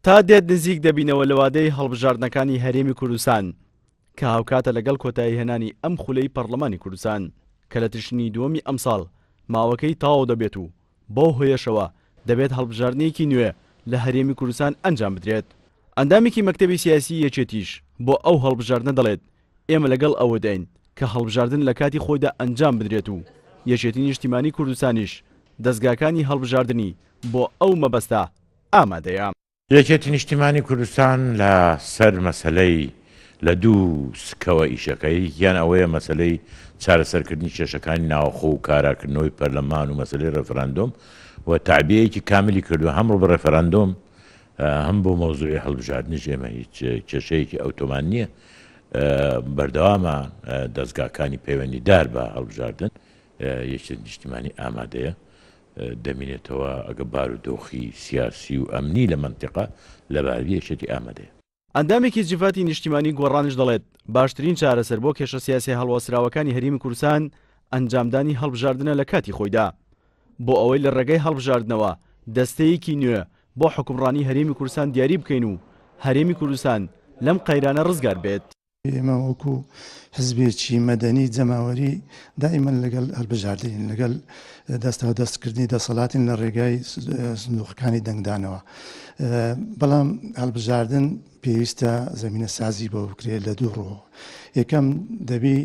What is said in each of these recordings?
تا دێت نزیک دەبینەوە لە وادەی هەڵبژاردنەکانی هەرێمی کوردستان کە هاوکاتە لەگەڵ کۆتاییهێنانی ئەم خولەی پەڕلەمانی کوردستان کە لە تشرینی دووەمی ئەمساڵ ماوەکەی تەواو دەبێت و بەو هۆیەشەوە دەبێت هەڵبژاردنێکی نوێ لە هەرێمی کوردستان ئەنجام بدرێت. ئەندامێکی مەکتەبی سیاسی یەکێتیش بۆ ئەو هەڵبژاردنە دەڵێت، ئێمە لەگەڵ ئەوەداین کە هەڵبژاردن لە کاتی خۆیدا ئەنجام بدرێت و یەکێتی نیشتیمانی کوردستانیش دەزگاکانی هەڵبژاردنی بۆ ئەو مەبەستە ئامادەیە. یەکێتی نیشتیمانی کوردستان لە سەر مەسەلەی لە دوو سکەوە ئیشەکە، یەکیان ئەوەیە مەسەلەی چارەسەرکردنی کێشەکانی ناوەخۆ و کاراکردنەوەی پەرلەمان و مەسەلەی ڕێفراندۆم و تەعبیەیەکی کاملی کردووە هەم ڕوو بە ڕێفراندۆم هەم بۆ مەوزوعی هەڵبژاردنیش ئێمە هیچ کێشەیەکی ئەوتۆمان نییە بەردەوامە دەزگاکانی پەیوەندیدار بە هەڵبژاردن یەکێتی نیشتیمانی ئامادەیە دەمینێتەوە ئەگە بارودۆخی سیاسی و ئەمنی لە مەنتیقە لەباربی یەکێتی ئامادەیە. ئەندامێکی جڤاتی نیشتیمانی گۆڕانیش دەڵێت، باشترین چارەسەر بۆ کێشە سیاسیە هەڵواسراوەکانی هەرێمی کوردستان ئەنجامدانی هەڵبژاردنە لە کاتی خۆیدا بۆ ئەوەی لە ڕێگەی هەڵبژاردنەوە دەستەیەکی نوێ بۆ حوکمڕانی هەرێمی کوردستان دیاری بکەین و هەرێمی کوردستان لەم قەیرانە ڕزگار بێت. ئێمە وەکو حزبێکی مەدەنی جەماوەری دائیمەن لەگەڵ هەڵبژاردنین، لەگەڵ دەستاودەستکردنی دەسەڵاتین لە ڕێگای سندوقەکانی دەنگدانەوە. بەڵام هەڵبژاردن پێویستە زەمینەسازی بۆ بکرێت لە دوو ڕووەوە. یەکەم دەبی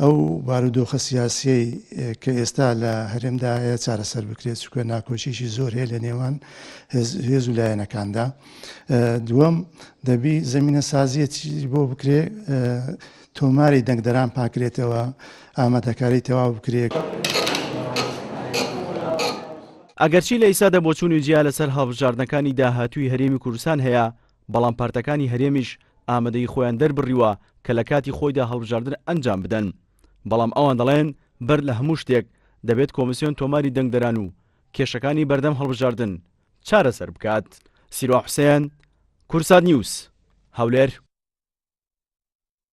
ئەو بارودۆخە سیاسیەی کە ئێستا لە هەرێمدا هەیە چارەسەر بکرێت، چونکە ناکۆکیی زۆر هەیە لە نێوان هێز و لایەنەکاندا. دووەم، دەبی زەمینەسازییەکی بۆ بکرێ تۆماری دەنگدەران پاکرێتەوە، ئامادەکاری تەواو بکرێ. ئەگەرچی لە ئیستادا بۆچوونی جیا لەسەر هەڵبژاردنەکانی داهاتووی هەرێمی کوردستان هەیە، بەڵام پارتەکانی هەرێمیش ئامادەیی خۆیان دەربڕیوە کە لە کاتی خۆیدا هەڵبژاردن ئەنجام بدەن، بەڵام ئەوان دەڵێن بەر لە هەموو شتێک دەبێت کۆمیسیۆن تۆماری دەنگدەران و کێشەکانی بەردەم هەڵبژاردن چارەسەر بکات. سیروان حوسێن، کوردسات نیوز، هەولێر.